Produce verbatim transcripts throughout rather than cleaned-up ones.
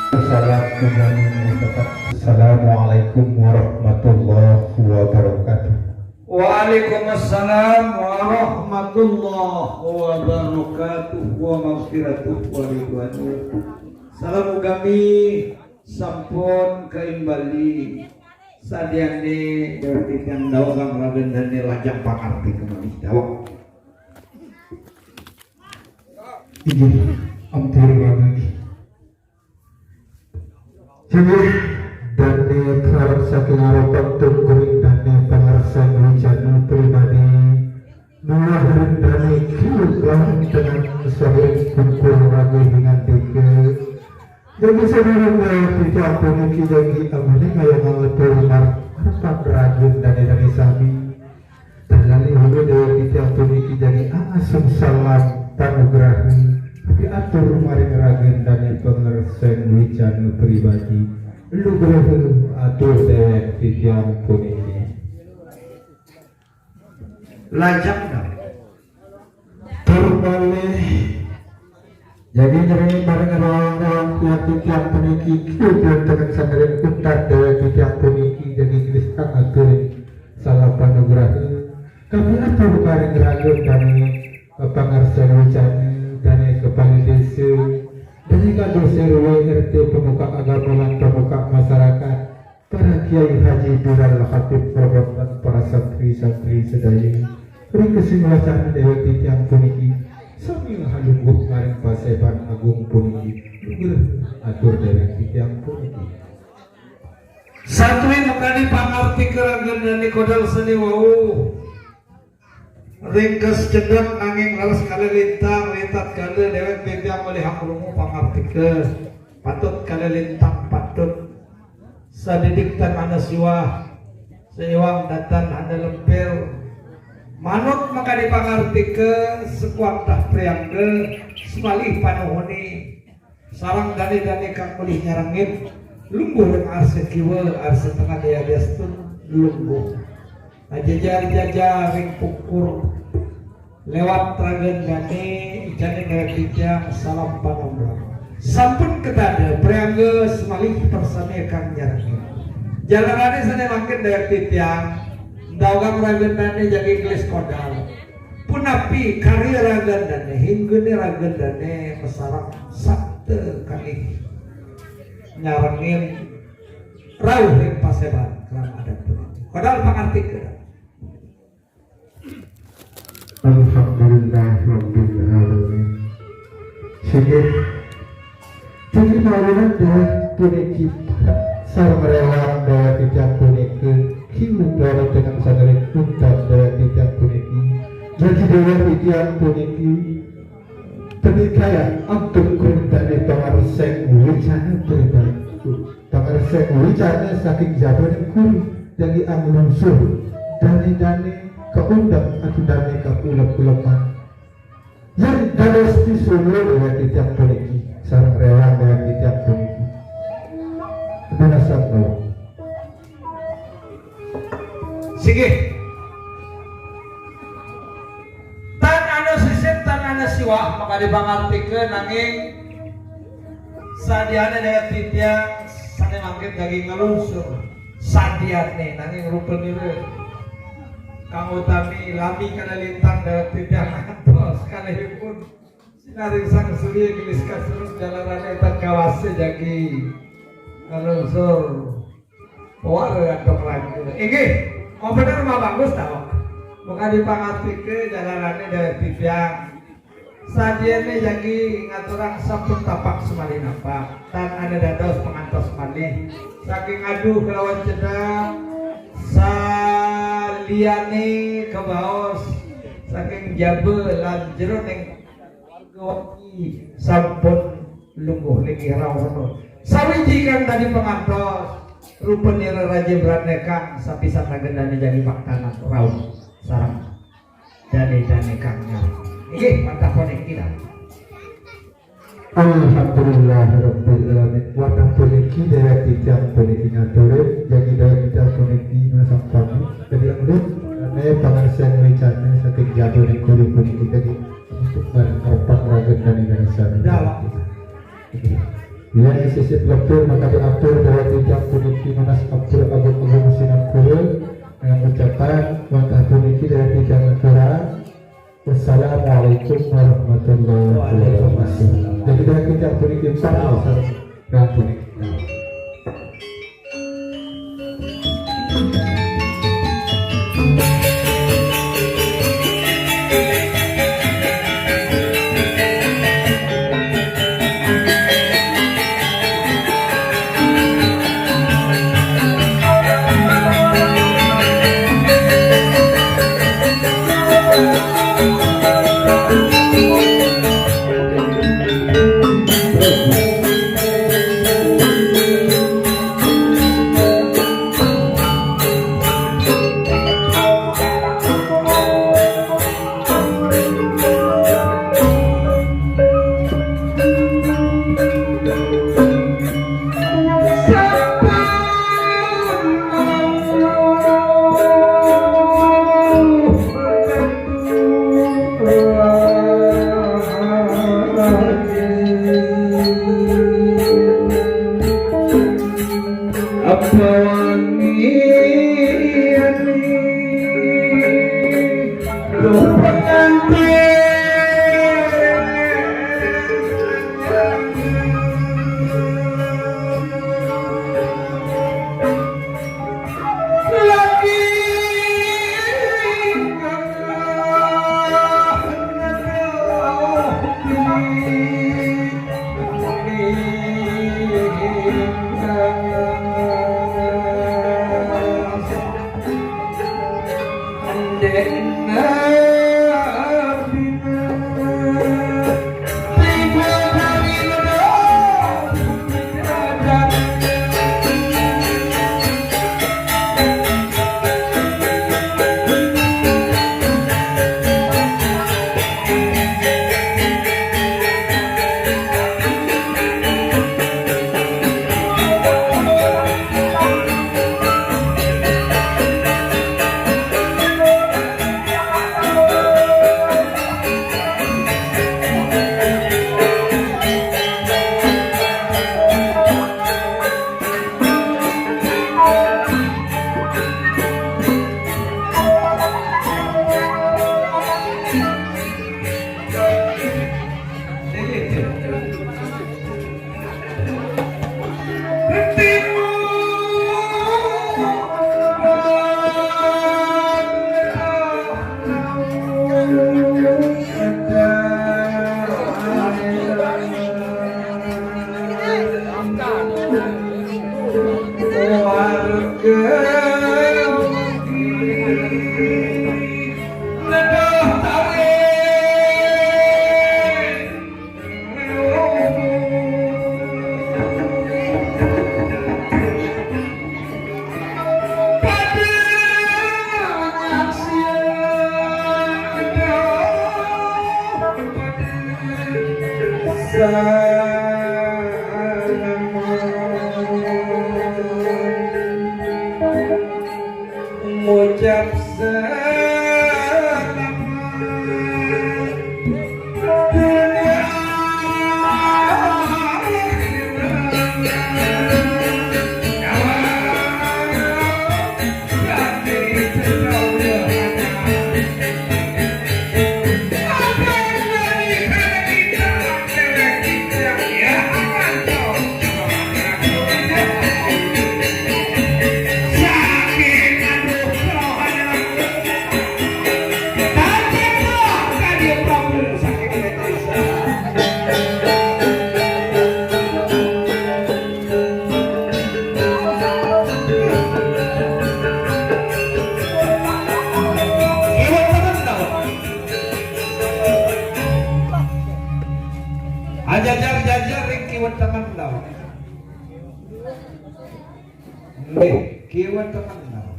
Salam kembali, Ustaz. Assalamualaikum warahmatullahi wabarakatuh. Waalaikumsalam warahmatullahi wabarakatuh. Wa maghfiratuh wa ridwanuh. Salam kami sampun kaimbali sadiane dewek titiang dawa kang ragen dane lajang pangarti kembali dawa. Inggih, ampun ragen. Inggih, dane karep saking aropan tungkuring dane pangarsan wicana pribadi, nuwuh ring dane kiu kelawan tengen saking pungkur raga ngandika. Jagi sadurung dewek titiang puniki jagi amuning ayang ngatur mar-, arepan raga dane-dane sami. Tan lali hulu dewek titiang puniki jagi angasung salam panugraha, apiatur maring raga dane pangarsan wicana pribadi. Lugraha atur dewek titiang puniki. Lajeng dong. Tur malih jagi nyereni bareng rawang-rawang tiang titiang puniki, kiu tiang tengen sanering untat dewek titiang puniki jagi gelis ngaturin salam panugraha. Kami atur maring raga dane pangarsa wicana, dane kepala desa, dane kadus R W R T, pemuka agama lan pemuka masyarakat, para kiai haji, biral, khatib, korban, lan para santri-santri sedaya. Ring kesing wacana dewek titiang puniki, sami halungguh maring paseban agung puniki. Lugraha atur dewek titiang puniki. Satri makadi pangarti karagan dane kodal seni wau. Ringkes cedhak nanging leres kalih lintang, ritatkala dewek titiang malihang krungu pangartika, patut kalih lintang, patut sadidik tan ana siwah, saiwang datan ana lempir. Manut makadi pangartika, sakuantah priangga, samalih panuhuni, sareng dane-dane kang malih nyarengin, lungguh ring arsa kiwa, arsa tengah daya diastun, lungguh. Ajajar-jajar ring pungkur lewat ragan dane, icane dewek titiang salam panambrang. Sampun ketada, priangga samalih persami kang nyarengin. Jalarane sane mangkin dewek titiang, dawegang ragan dane jagi gelis kodal. Punapi karya ragan dane, hinggene ragan dane masareng sabda kalih nyarengin rauh ring paseban kelam adat puniki. Kodal pangartika. Alhamdulillah rabbil alamin. Singgih. Jadi mawon dewek puniki sareng rewang dewek titiang puniki, kiu dewek tengen sanering untat dewek titiang puniki. Jadi dewek titiang puniki, pendikaya antuk kuri dane pangarseng wicana pribadi. Pangarseng wicana saking jabaning kuri dagi anglungsur dane-dane kaundang atu dane kakulep-kulepan. Yen dados pisuluh dewek titiang puniki, sareng rewang dewek titiang puniki. Kepunasan, Bapak. Singgih. Tan ana sisip, tan ana siwah, makadi pangartika, nanging sadiane dewek titiang sane mangkin daging nglungsur. Sadiane, nanging rupanira kang utami lami kalih lintang dewek titiang ngantos kalihipun sinaring sang surya gelis kasurut, jalarane tan kawasa jagi nglungsur. Wah, ganteng lagi. Inggih, komputer mah bagus tau. Makadi pangartika, jalarane dewek titiang sadiane jagi ngaturang sampun tapak samalih napak. Tan ana dados pangantos malih. Saking aduh kelawan cedhak, saliane kabaos saking jaba lan jeroning warga wangi sampun lungguh linggih rauh. Sawiji kang dadi pangantos, rupanira raja brana kang sapisan ragan dane jagi maktanan rauh sareng dane-dane kang nyarengin. Inggih, wantah puniki dah. Alhamdulillah rabbil alamin. Wantah puniki dewek titiang puniki ngaturin, jagi dewek titiang puniki masampun. Jadi anggun, dane pangarseng wicana saking jabaning kuri puniki, jadi untuk bareng arepan ragan dane-dane sami. Dah, Pak. Inggih. Yang sisip lebur maka diatur bahwa tidak puniki nunas atur agung-agung Singapura dengan ucapan wantah puniki dari tidak negara. Wassalamualaikum warahmatullahi wabarakatuh. Jadi dari tidak puniki empat. Yang puniki. Apa wangi ini? Duh pengantin lagi. Ngucap selamat dunia. Ajajar-jajar ring kiwa tengen, Daud. Nggih, kiwa tengen, Daud.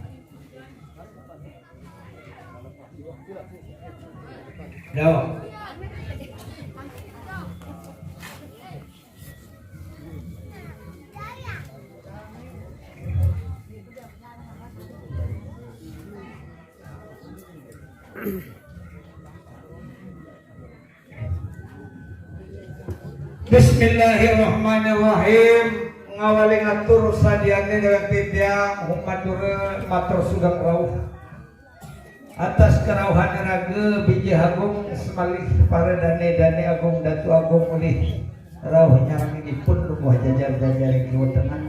Daud. Bismillahirrahmanirrahim. Ngawali ngatur sadiane dewek titiang umat dure matur sugeng rauh. Atas kerauhan raga biji agung semalih para dane-dane agung datu agung ulih rauh nyarengipun lungguh jajar-jajar ing Jawa Tengah.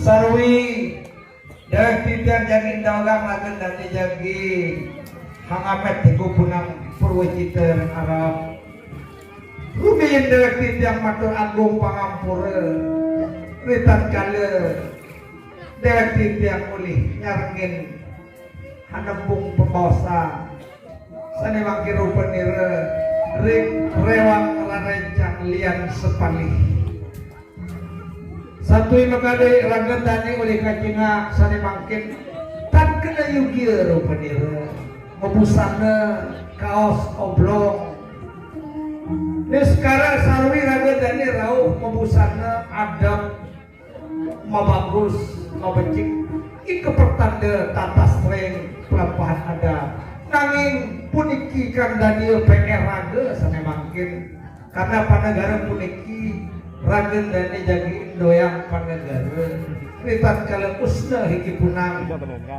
Sarwi dewek titiang jagi ndagang lagen dane jagi hangamet ing kubunan Purwacita ring Arab. Rumiyin dewek titiang matur agung pangampura ritatkala dewek titiang ulih nyarengin hanembung pabaosan sane mangkin rupanira ring rewang rerencang lian sepalih. Satui makadi raga dane ulih kacingak sane mangkin tan kena yugia rupanira mabusana kaos oblong. Niskara sarwi raga dane rauh mabusana adep, mabagus, mabecik. Ika pertanda tatas ring pelampahan adat. Nanging puniki kang dadi P R raga sane mangkin. Karna panegara puniki raga dane jagi ndoyang panegara. Ritatkala usna hiki punang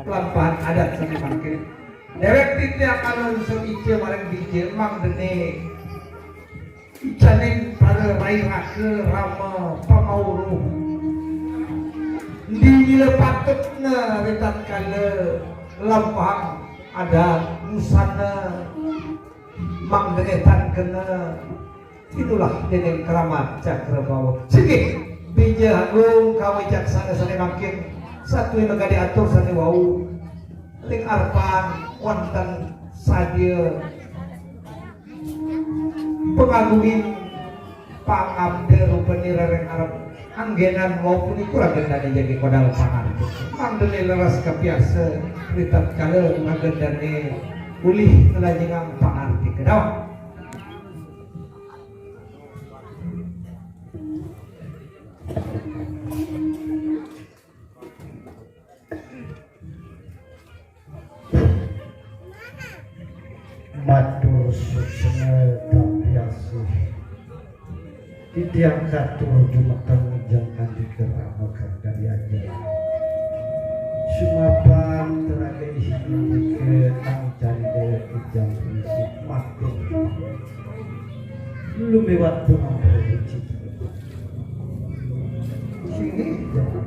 pelampahan adat sane mangkin. Dewek titiang anunsur ica maring dija mangdane icaning para rai raka rama pamauruh. Ndi mila patutna ritatkala lampahang adat busana mangdane tan kena pinulah dening Kramat Cakrabawa. Singgih, bija agung kawicaksana sane mangkin satui makadi atur sane wau ring arepan wenten sadia pangagungin pangabda rupanira ring arep anggenan wau punika raga dane jagi kodal pangarep. Mangdane leres kapiarsa ritatkala raga dane ulih nglajengang pangarep. Kedawang. Matur suksma tampiasih. Titiang katur dumateng Ujang Andika Rama Kartadi Aja. Sumapan teraga ihi andika angcani daya ujang puisi matur. Lumiwat pun ampun cita. Sini jawab.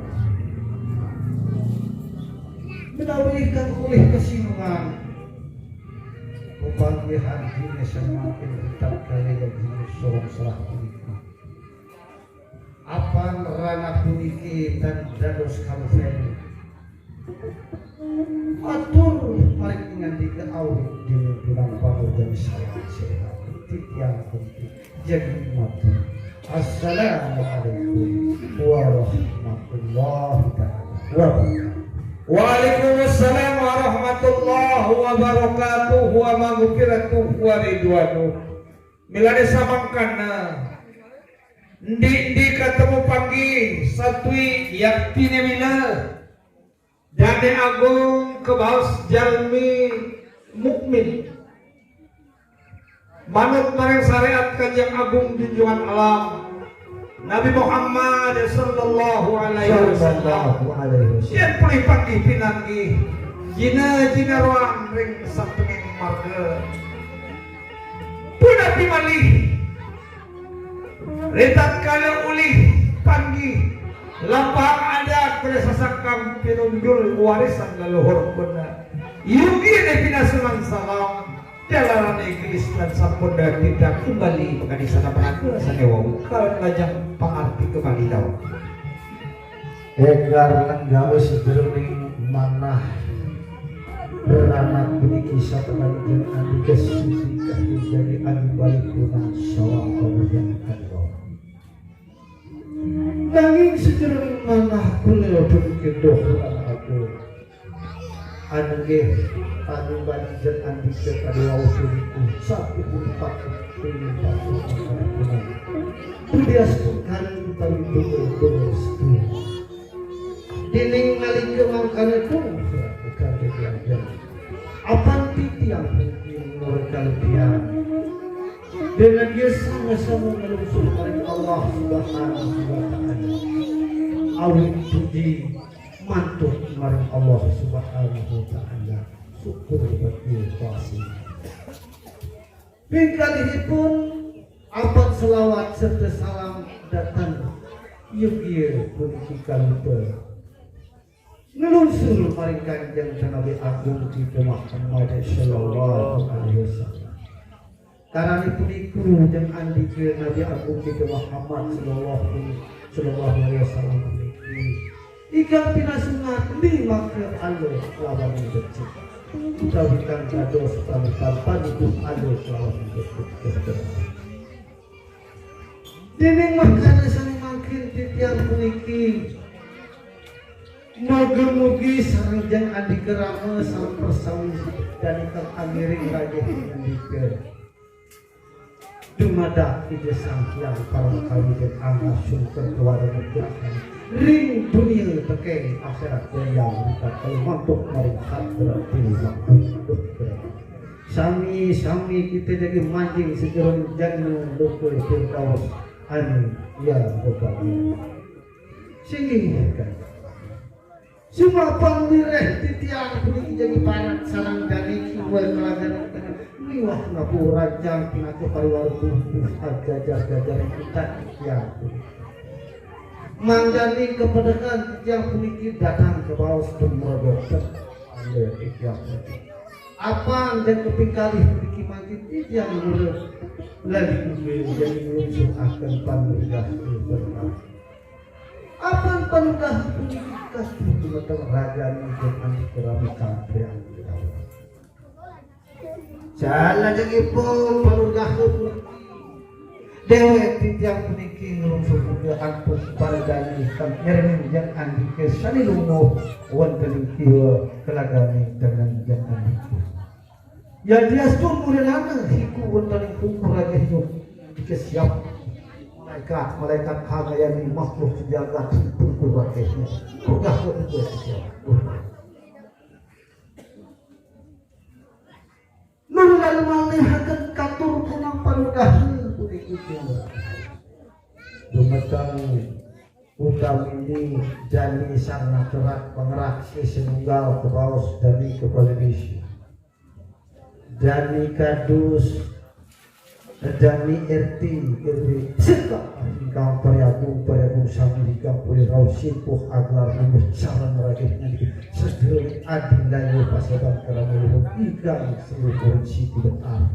Menawi kang ulih kasinungan. Pepanggihan dini semakin tetap kaya daging sorong salah puniki. Apan ranah puniki tan dados kalfen. Atur maring ngandika awit dini pulang pamurjani salam sehat. Titiang penting. Jadi matur. Assalamualaikum warahmatullahi taala wabarakatuh. Waalaikumsalam warahmatullahi wabarakatuh wa maghfiratuh wa ridwanuh. Milane samangkana endi-endi katemu panggih satwi yaktine mila. Dane agung kabaos jalmi mukmin. Manut maring syariat Kanjeng Agung Junjungan Alam Nabi Muhammad sallallahu alaihi wasallam. Sallallahu alaihi wasallam. Yen polih panggih pinanggih, jina-jina roan ring sapenging marga. Punapi malih ritatkala ulih panggih lampahang adat pada sasangkan pinunjul warisan leluhur pun. Yugine pinasungan salam, jalarane gelis lan sampun daya tindak kumbali makadi sana panaga sane wau. Kalan lajeng pangarti kembali dawuh. Egar lenggawa sajeroning manah beranak puniki sapanjang andika sisi kahijani anu bali punang sawang pamujang kaliwau. Nanging sajeroning manah kuliwau puniki doh raga. Anu nggih, anu bali jen andika kaliwau puniki sapunika puniki. Budi astungkara utawi tunggal-tunggal setia. Dening nalika mangkana tuh, kang diajeng. Apan titiang mungkin nur kalebihan. Dengan dia sama-sama ngelungsur maring Allah Subhanahu wa Ta'ala. Awit puji mantuk maring Allah Subhanahu wa Ta'ala. Syukur bagi kasih. Pingkalihipun apat selawat serta salam datang yogya puniki kalupa ngelungsur maring Kanjeng Nabi Agung Kita Muhammad sallallahu alaihi wasallam. Karanipun iku jeng andika Nabi Agung Kita Muhammad sallallahu, sallallahu alaihi wasallam puniki, ingkang pinasungan limaka ala kelawan becik, utawi kang dados panutan paniku ala kelawan becik. Dening mangkana sane mangkin titiang puniki, moga-mugi sareng jeng andika rama sareng persami dan ingkang angiring raja andika. Dumadak Ida Sang Hyang Parama Kawi dan angga sungker kewara nugrahan ring dunia tekeng akhirat dayang bukan kalumantuk maring hadrat Dewi Makhluk. Sami-sami kita jadi manjing sejeron jana loka Firdaus anu ya berbahagia. Singgih kan. Sumapan mireh titiang puniki jagi parat sareng dane kiwa kelagan tengah miwah ngapura jang pinaka pariwara tubuh ajajar-jajar kita titiang puniki. Mangdani kepedekan titiang puniki datang ke baos tumrap dokter. Anda titiang puniki. Apan dan kepingkalih puniki mangkin titiang murah lali kuwe jadi ngelungsur akan panurgah berkah. Apan panugraha puniki kasuh dumateng raganipun andi kerami sampeyan. Salajengipun panugraha puniki, dewek titiang puniki nglungsur puja antuk paradani kang nyermin jang andika sane lumuh wonten ing kiwa kelagane tengen jang andika. Yadiastun murinana hiku wonten ing kuku rajahipun dikesiap malaikat, malaikat hangayani makhluk sejagat ing kuku rajahipun. Pegah kebuka sesiap. Nur lalu malihaken katur punang panugraha puniki. Dumateng utamini jani sang nakerat pangeraksi sinunggal kebaos jani kepala desa. Dani kadus, dani R T, R W, sekak ingkang pariagung, pariagung sami ingkang puri rauh simpuh aglar nembus sareng ragit nganti sedulur adi layu pasaban krama luhur ingkang seluhur siti betah.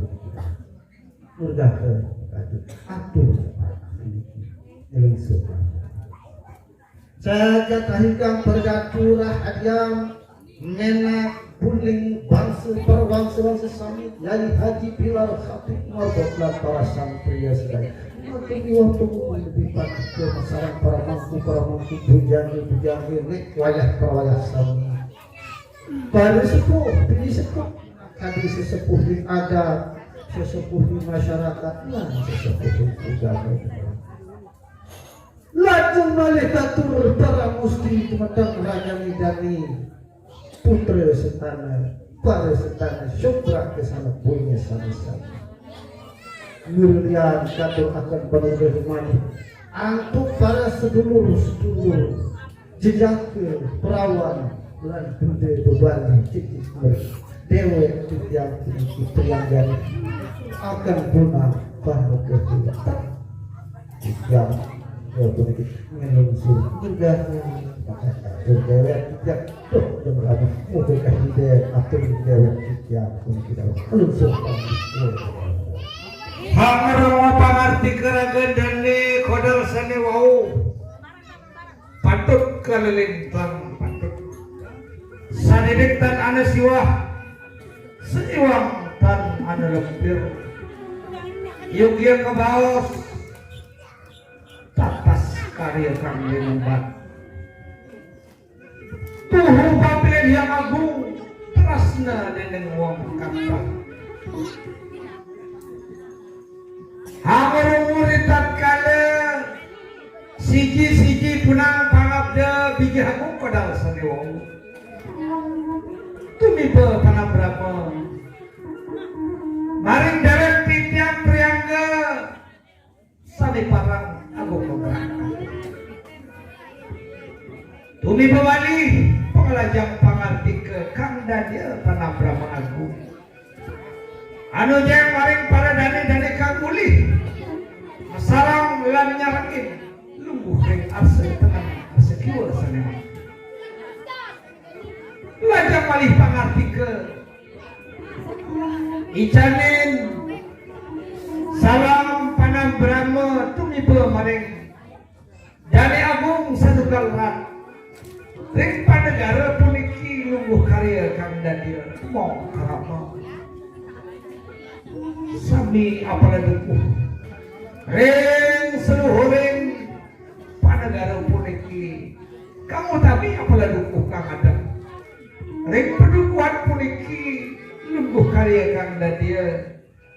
Murdah ke atur, atur niki. Elungsur. Sajadah ingkang bergaturan adiam menak buling bangsa perwangsa-wangsa sami, Yai Haji Pilar Khatib Marbot lan para santri sedaya. Mangkin iwah tunggu lebih pati masarang para mangku, para mangku, bujangga, bujangga, nek wayah para wayah sami. Para sepuh, bini sepuh, kadi sesepuh di adat, sesepuh di masyarakat, lan sesepuh di agama. Lajeng malih katur para musti dumateng ragane dane putra setana, para setana subrak kesana punya sama-sama. Wirlian katur akan penuh rumani antuk para sedulur-sedulur jejaka perawan lan benda beban cicit dewek titiang puniki prianggan akan punah panugraha. Yang puniki ngelungsur juga maka dewek yang tuh yang ramu mudah kasih atur dewek yang puniki dalam ngelungsur. Pangrama pangarti keragan dane kodal sane wau patut kalelintang patut. Sanidik tan ana siwah seiwang tan ana lempir. Yogya kabaos tatas karya kang linembat. Tuhu pamilih yang agung tresna dening wong kathah. Hamurung murid tatkala siji-siji punang pangabda bijih agung padang sane wau. Tumiba panambrama. Maring dewek titiang priangga parang agung beberangkat. Tumi bemalih panglajang pangartika kang dadia panabrama agung. Anu jeng maring para dane-dane kang ulih masarang lan nyarengin lungguh ring arsa tengen arsa kiwa sane mangkin. Lajang malih pangartika icanin salam panabrama tumiba maring Dane Agung Satunggal Rat. Ring panegara puniki lungguh karya kang dadia mong krama. Sami apala dukuh ring saluhuring panegara puniki kang utami apala dukuh kang adep. Ring padukuhan puniki lungguh karya kang dadia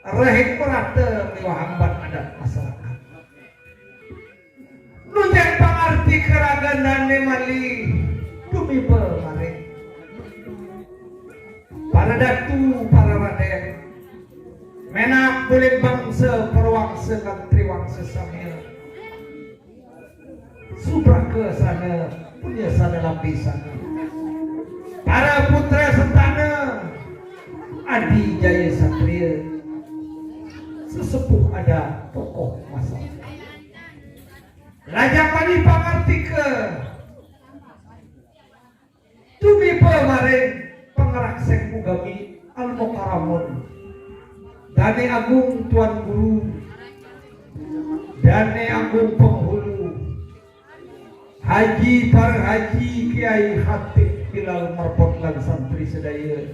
rahing merata miwah ambat adat masyarakat. Nunjang pangarti karagan dane malih tumiba maring para datu, para raden, menak buling bangsa, parwangsa lan triwangsa samia. Subraka sana, punya sana, labi sana. Para putra sentana, adi jaya satria, sesepuh ada tokoh masa. Lajang mani pangartika tumiba maring pangarakseng ugami almokaramun. Dane Agung Tuan Guru, Dane Agung Penghulu, Haji, para haji, kiai, khatib, bilal, marbot lan santri sedaya.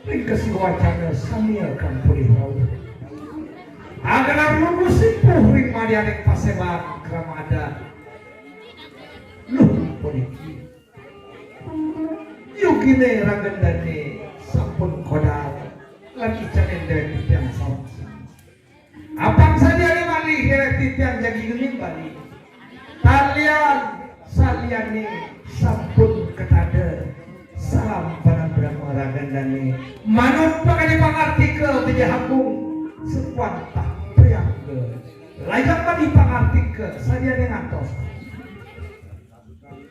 Ring kasiwacana samia kang pulih rauh. Agelar lungguh sipuh ring madianing paseban krama adat. Luh puniki. Yogine ragan dane sampun kodar lan icanin dewek titiang sawangsan. Apang sadiane malih dewek titiang jagi ngening bali. Talian saliane sampun katada. Salam panabrama ragan dane. Manut pakadi pangartika bijah agung sakuantah priangga. Lajang mani pangartika sadiane ngantos.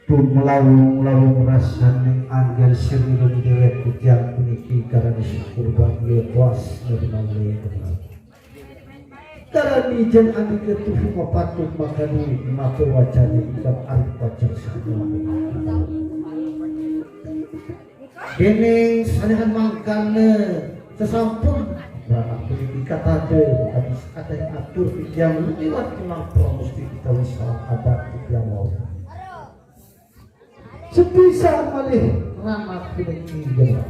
Tumlawung-lawung rasaning anggen sirnipun dewek titiang puniki karana syukur bagia puas dari malih. Karani jan andika tuhu mapatut makadi matur wacana ingkang arep pacang sampun. Dene sanehan mangkana sasampun ranak puniki katada, abis ada atur titiang liwat pulang pramusti kita wisal adat titiang wau. Sepisan malih ranak puniki jero.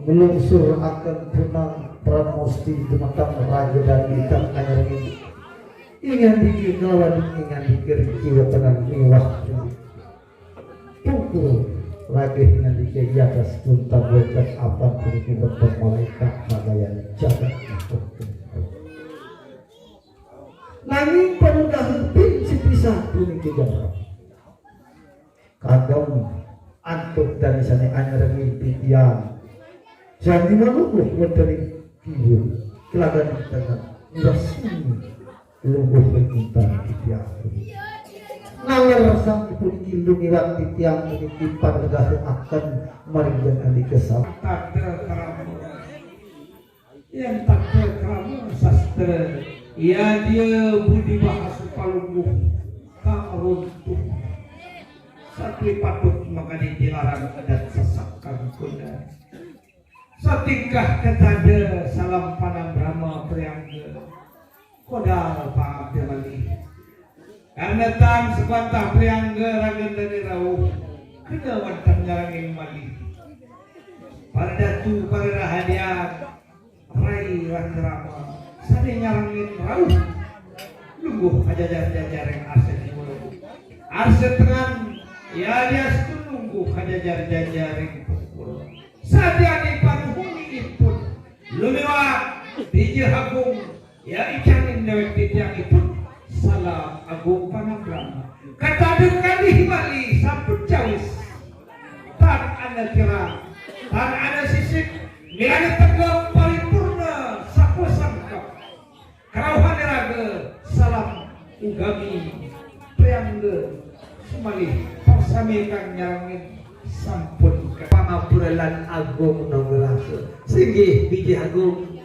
Melungsur akan punang pramusti dumateng raja dandi kang anyar ini. Ingandiki kelawan ingandiki riki wetenan miwah pungkur ragih ngandika yadas tuntan wonten apan puniki wonten malaikat nagayan jagat. Nanging panudahan tim sepisan puniki jero. Kagem antuk danisane anyar ngimpi tiang. Jani manungguh wonten ing kiwur, kelagan ing tengen, ngurasini lungguh ring intan titiang. Naler sang puniki lumiwat titiang puniki panegahaken maring jan andika sal-, tata krama. Yen tata krama sastra, ya dia budi bahasa palungguh kang runtuh. Satri patut makadi dilarang adat sesak kang kondang. Satingkah katada salam panabrama priangga. Kodal pangabdi malih. Karna tan sakuantah priangga ragan dane rauh, kena wantah nyarengin malih. Para datu, para rahadian, rai raka rama, sane nyarengin rauh. Lungguh kajajar-jajar ring arsa kiwa. Arsa tengen, yadiastu lungguh kajajar-jajar ring pungkur. Sadiane panuhunipun lumiwat bijil agung, ya icanin dewek titiangipun. Salam agung panabrama. Katada kalih malih sampun cawis. Tan ana kirang, tan ana sisip, milane tegep paripurna sapuasangkep. Karauhane raga Ugami priangga sumalih pasamekan nyarengin sampun ka pangapura lan agung nonggelah. Singgih bijih agung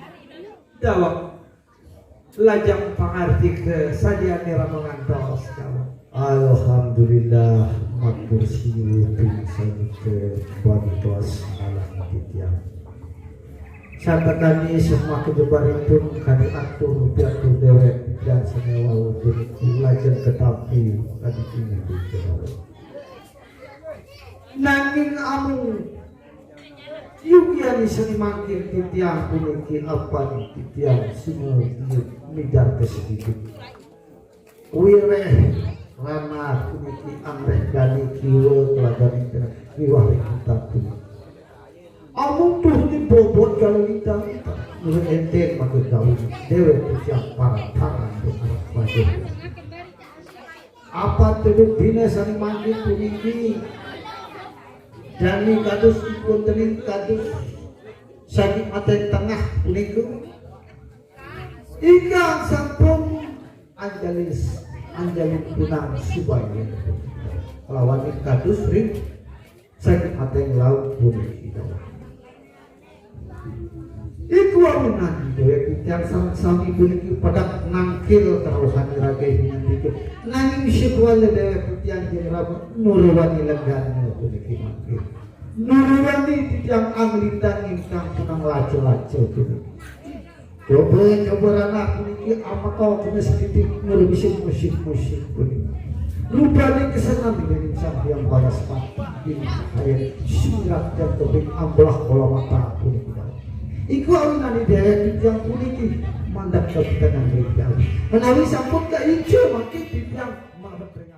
daweg lajeng pangartika sadiane rama ngantos daweg. Alhamdulillah, matur siwuh ping sanika bantos alang titiang. Santakani semaka jebaripun kadi atur piatur dewek titiang sane wau puniki lajeng katampi kadi inggih dewek. Nanging amung yugian sane mangkin titiang puniki apan titiang sumurip midarta sedikit. Wireh ranah puniki amreh dani kiwa keladan miwah ring tatu. Amung tuh ni bobot kala lintang, nurut enten maka gaul dewek titiang parantaran dengan wajah. Apa tuduh bina sane mangkin puniki dani kados ipun tening kados sagi maten tengah punika. Ingkang sampun anjalis anjalin tunang subaya lawan kados ring sagi maten laut puniki daweg. Iku awinan dewek titiang sareng sami puniki pedak nangkil karauhan irage hinandike. Nanging sekuala dewek titiang jengrama nuruwani lenggana puniki mangkin. Nuruwani titiang anglitan ingkang punang laca-laca puniki. Coba-coba ranah puniki amaka kena setitik nurbisin musik-musik puniki. Rupane kesengan dening Sang Hyang Baraspati ing kaya sirat dan topeng ambelah bola mata puniki. Iku awinane dewek titiang puniki mandap kapitangan ring daweg. Menawi sampun kaica mangkin titiang mabet ring